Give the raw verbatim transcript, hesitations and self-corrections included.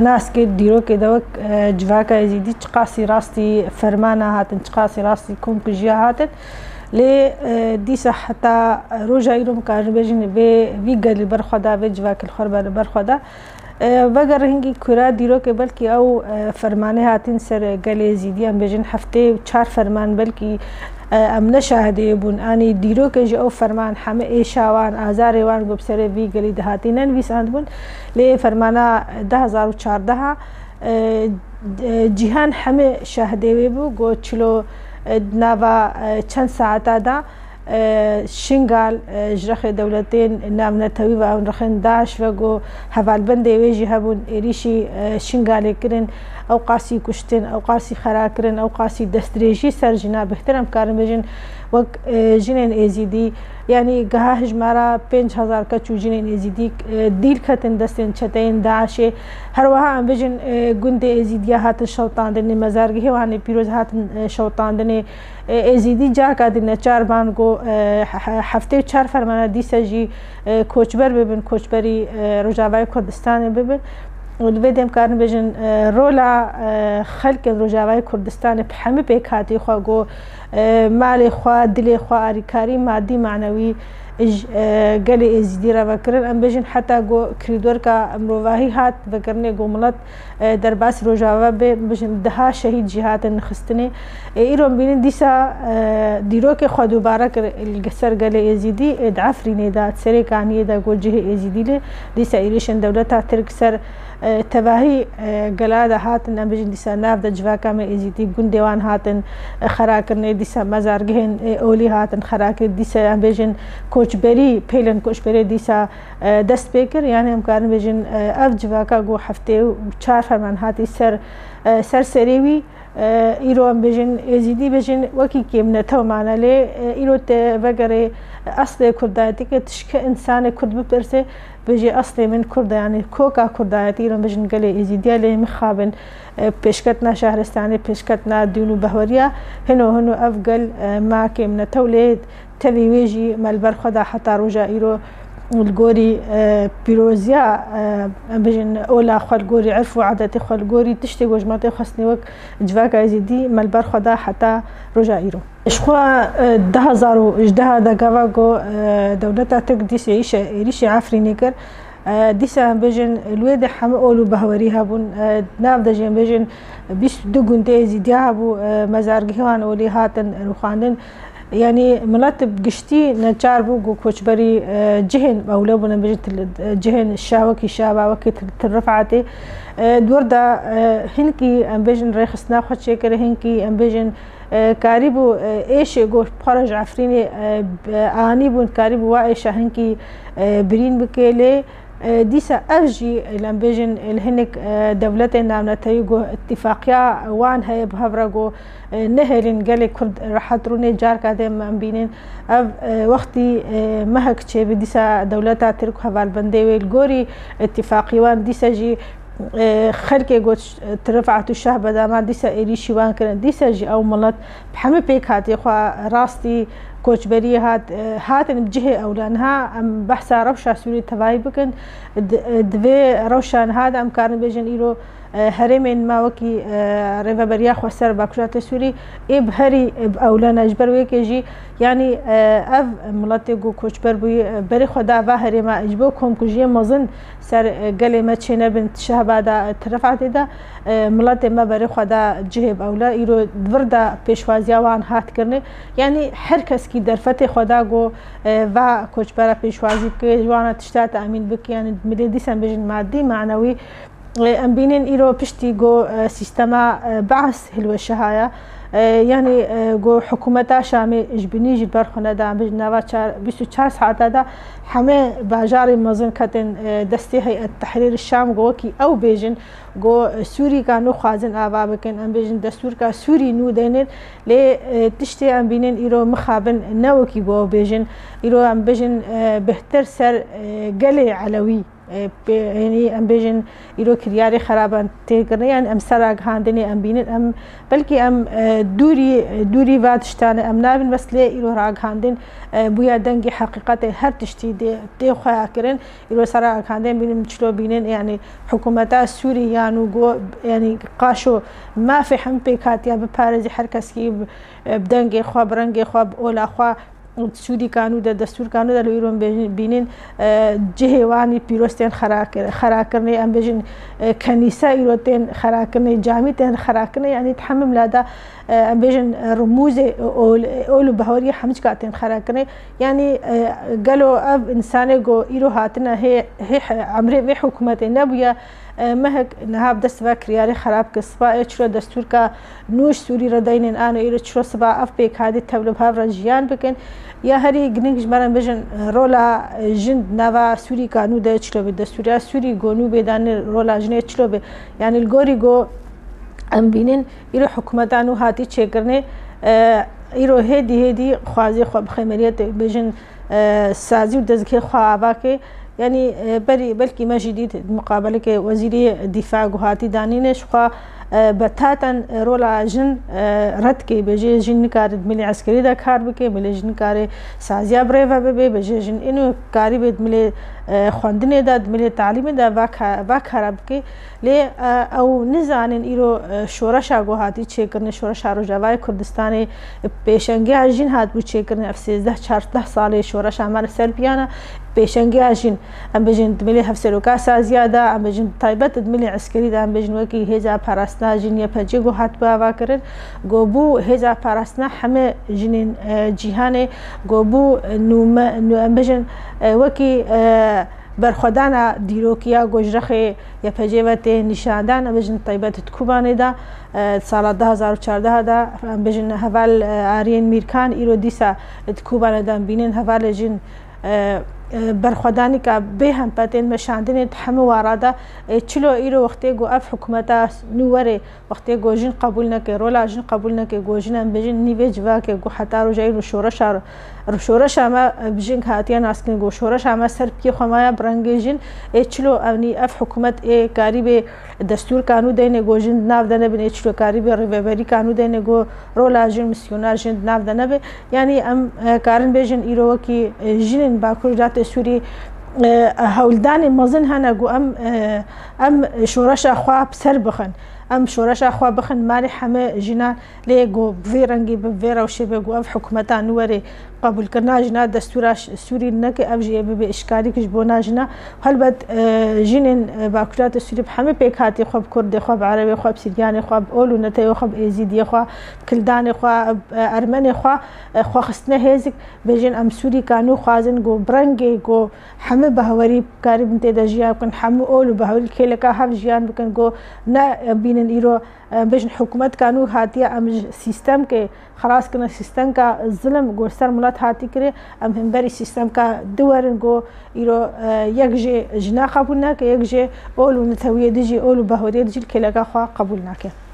Nas kir dîrokê de wek, e, civaka Êzîdî çiqasî rastî fermana hatin, çiqasî rastî komkujiya hatin. Lê, e, dîsa heta roja îro em karin bêjin vê, vî gel li ber xwe da, vê civakê li xwe li ber xwe da. E, veger hingî kura dîrokê belkî ew, e, fermanê hatin ser gelê Êzîdî, em bêjin heftê û çar ferman belkî, e, em ne şahidê bûn. Anî dîrokê ji ew ferman heme êşa wan, azarê wan ku bi serê vî gelî dihatî nenivîsandibûn. Lê fermana du hezar û çardeh, e, e, cîhan heme şahidê wê bû ku çilo, e, nava, e, çend saeta da, e, Şingal, e, ji rexê dewletên navnetewî ve ew rexên DAIŞ ve ku hevalbendê wê jî hebûn, êrîşî, e, Şingalê kirin, ew qasî kuştin, ew qasî xera kirin, ew qasî destdirêjî ser jina bêhtir em karin bêjin wek, e, jinên Êzîdî. Yanî geha hijmara pênc hezar keç û jinên Êzîdî, e, dîl ketin destên çeteyên DAIŞê. Her wiha em bêjin, e, gundê Êzîdiya hatin şewitandinê, mezargehê wan ê pîroz hatin, e, şewitandinê. E, Êzîdî carka din neçar ban ku, e, he-, he-, heftê û çar fermana dîsa jî, e, koçber bibin, koçberî, e, Rojavayê Kurdistanê bibin. Û li vê dem karin bêjin, e, rola, e, xelkên Rojavayê Kurdistanê bi hemî pêkhatî xwe ku, e, malê xwe, dilê xwe, arîkarî madî, manewî ji, e, gelê Êzîdî re vekirin. Em bêjin heta ku kirîdorka mirovahî hat vekirinê ku milet, e, derbas Rojava be, em bêjin deha şehîd jî hatin nixistinê. E, îro em bînin dîsa, e, dîrokê xwe dubare kir li ser gelê Êzîdî, ê di Efrînê de, di Serê Kaniyê de ku cihê Êzîdî lê dîsa êrîşên dewleta Tirk ser, e, tevahî, e, gela de hatin, em bêjin dîsa nav de civaka me Êzîdî gundê wan hatin, e, xerakirinê, dîsa mezargehên, e, olî hatin xerakirin, dîsa em bêjin koçberî, pêlên koçberê dîsa, e, dest pê kir. Yanî em karin bêjin, e, ev civaka ku heftê û çar ferman hatî ser, e, ser serê wî, e, îro em bêjin Êzîdî bêjin wekî kêmnetew mane lê, e, îro te vegerê eslê kurdayetî ke tişke însanê kurd bipirse, bêjê eslê min kurd e, yanî koka kurdayetî îro em bêjin gelê Êzîdiya lê mixabin, e, pêşketina şehristanê, pêşketina dûn û behweriya hino hino ev gel, e, ma kêmnetew lê tevî wê jî me li ber xwe da heta roja îro li gorî, e, pîroziya, e, em bêjin ola xwe li gorî, irf û adetê xwe li gorî tiştê ku ji me tê xwestinê wek civaka Êzîdî me li ber xwe da heta roja îro. Ji xwe, e, du hezar û hejdeh de gava ku, e, dewleta Tirk dîsa êrîşe-, êrîşê Efrînê kir, e, dîsa em bêjin li wê de hemû ol û behwerî hebûn. E, nav de jî em bêjin bîst û du gundê Êzîdiya hebû, e, mezargehê wan olî hatin rûxandin. Yanî milet bi giştî neçar bû ku koçberî, e, cihên ewle bûn, em bêjin til-, e, cihên şa wekî Şaba, wekî Til-, Til Rifetê. E, di wir de, e, hinkî em bêjin rêxistina xwe çêkir, hinkî em bêjin, e, karîbû, e, êşê ku xwe re ji Efrînê, e, b-, anî bûn, karîbû wa êşa hinkî, e, birîn bike lê, e, dîsa ev jî, em bêjin, li hinek, e, dewletên navnetewî ku îtîfaqiya wan heye bi hev re ku, e, nehêlin gelê Kurd rehet rûnê, carka dê em bînin. Ev, e, wextî, e, mehek çêbi dîsa dewleta Tirk û hevalbendê wê li gorî îtîfaqî wan dîsa jî, e, xelkê got, e, Tirifat û Şehbeda me dîsa êrîşî wan kirin. Dîsa jî ew milet bi hemî pêkhatî xwe rastî koçberiyê hat, e, hatin bi cihê ewle. Niha em behsa rewşa Sûrî tevayî bikin. Di, e, di vê rewşa niha de em karin bêjin îro, e, herêmên me wekî, e, Rêveberiya Xweser Bakur Rojhilatê Sûrî ê bi herî, e, bi ewle ne. Ji ber wê yekê jî, yanî, e, ev miletê ku koçber bûyî, e, berê xwe da va herêma ji bo komkujiyê mezin ser, e, gelê me çênebin, Şehba de, e, Tirifetê de, e, miletê me berê xwe da cihê bi ewle, îro di vir de pêşwaziya wan hat kirinê. Yanî her keskî derfetê xwe da ku, e, va koçbera pêşwazî bike, ji wana tişta temîn bike, yanî milê dîsa em bêjin madî, manewî. E, em bînin îro piştî ku, e, sîstema, e, Beas hilweşiha ye. E, yanî, e, ku hikûmeta Şamê ji binî jî ber xwe neda, em bêjin nava çar, bîst û çar saeta de hemê bajarê mezin ketin, e, destê Heyet Tehrîr Şam ku wekî ew bêjin, ku, e, Sûrîka nû xwazin ava bikin, em bêjin destûrka Sûrî nû denin, lê, e, tiştê em bînin îro mixabin ne wekî ku ew bêjin, îro em bêjin, e, bêhtir ser, e, gelê Elewî. e, pê, yanî em bêjin îro kiryarê xeraban tê kirin, yanî em ser ragihandinê em bînin, em belkî em, e, dûrî, dûrî va tiştane em nabin, bes lê îro ragihandin, e, bûye dengê heqîqetê her tiştî dê, tê xweya kirin. Îro ser ragihandin bînin çilo bînin, yanî hikûmeta Sûrî yan û go, yanî qaşo mafê hemî pêk hatiye biparêzî her keskî bi, bi dengê xwe, bi rengê xwe, bi ola xwe, Sûrî kanû de, destûr kanû de li îro bê-, bînin, e, cihê wanî pîroz tên xera kir-, xera kirinê, em bêjin, e, kenîse îro tên xera kirinê, camî tên xera kirinê, yanî di hemî mila de, e, em bêjin, e, rumûzê ol, ol û behoriyê hemî cika tên xera kirinê. Yanî, e, gelo ev însanê ku îro hatine hê, hê emrê vê hikûmetê nebûye, e, mehek niha bi dest ve kiryarê xerab kir. Siba ê çilo destûrka nû ji Sûrî re deynên ano îro çilo siba ev pêk hatî tev li bi hev re jiyan bikin. Ya herî giring ji me re bêjin, e, rola, e, jin di nava Sûrî kanû de çilo bê, destûriya Sûrî ku nû bê danê rola jinê çilo bê. Yanî li gorî ku em bînin, îro hikûmeta nû hatî çêkirinê, e, îro hêdî hêdî xwazê xwe bi xêmeriyetê bêjin, e, sazî û dezgehê xwe ava ke. Yanî, e, berî belkî me jî dît di muqabeleke wezîrê dîfa ku hatî danîne, ji xwe, e, betaten rola jin, e, red ke, bêjê jin nikare di milê eskerî de kar bike, milê jin nikare saziya birêve bibe, bêjê jin îno karî bê di milê, e, xwendinê de, di milê talîmê de va ka-, va kara bike. Lê, e, ew nizanin îro, e, şoreşa ku hatî çêkirinê, şoreşa Rojavayê Kurdistanê, pêşengiya jin hatibû çêkirin, ev sêzdeh çardeh salê şoreşa me li ser piyana, pêşengiya jin, em bêjin di milê hevseroka saziya de, em bêjin taybet di milê eskerî de, em bêjin wekî hêza parastina jin Y P G ku hatibû avakirin, ku bû hêza parastina hemî jinên, e, cîhanê, ku bû nûme, nû-, em bêjin, e, wekî, e, berxwedana dîrokiya ku ji rexê Y P G ve tê nîşandan, em bêjin taybet di Kobanê de, e, sala du hazar û çardeh de, em bêjin heval, e, Ariyên Mîrkan îro dîsa di Kobanê de em bînin hevalê jin, e, e, berxwedanîka bê hempe tên meşandinê di hemû wara de, e, çilo îro wextê ku ev hikûmeta nû were, wextê ku jin qebûl neke, rola jin qebûl neke, ku jin em bêjin nîvê civakê, ku heta roja îro şoreşa, şoreşa me bi jin hatiye naskirin, ku şoreşa me ser piyê xwe maye bi rengê jin, ê çilo ewnî ev hikûmet ê karî bê destûr kanû deyne, ku jin di nav de nebin, ê çilo karî bê rêveberî kanû deyne, ku rola jin, misyona jin di nav de nebe. Yanî em, e, karin bêjin îro wekî, e, jinên Bakur Rojhilatê Sûrî, e, hewldanê mezin hene ku em, e, em şoreşa xwe bi ser bixin. Em şoreşa xwe bixin malê hemî jinan, lê ku bi vê rengî, bi vê rewşê be ku ev hikûmeta nû were qebûlkirina jina destûra ş-, Sûrî neke, ev jî ê bibe îşkalîk ji bona jina. Helbet, e, jinên, e, Bakur Rojhilatê Sûrî bi hemî pêkhatî xwe, bi Kurdê xwe, bi Erebê xwe, bi Siryanê xwe, bi ol û netewê xwe, bi Êzîdiyê xwe, bi Kildanê xwe, bi, e, Ermenê xwe, e, xwe xistine hêzik, bêjin em Sûrîka nû xwazin ku bi rengê ku hemû behwerî karibin tê de jiyan bikin, hemû ol û behwerî kêleka hev jiyan bikin, ku ne, e, bînin îro, e, bêjin hikûmetka nû hatiye, em ji sîstemkê xelas kirine, sîstemka zilim ku li ser milet hatî kirê, em hemberî sîstemka di werin ku îro, e, yek jê jina qebûl nake, yek jê ol û netewiyê dijî, ol û behweriyê dijî li kêleka xwe qebûl nake.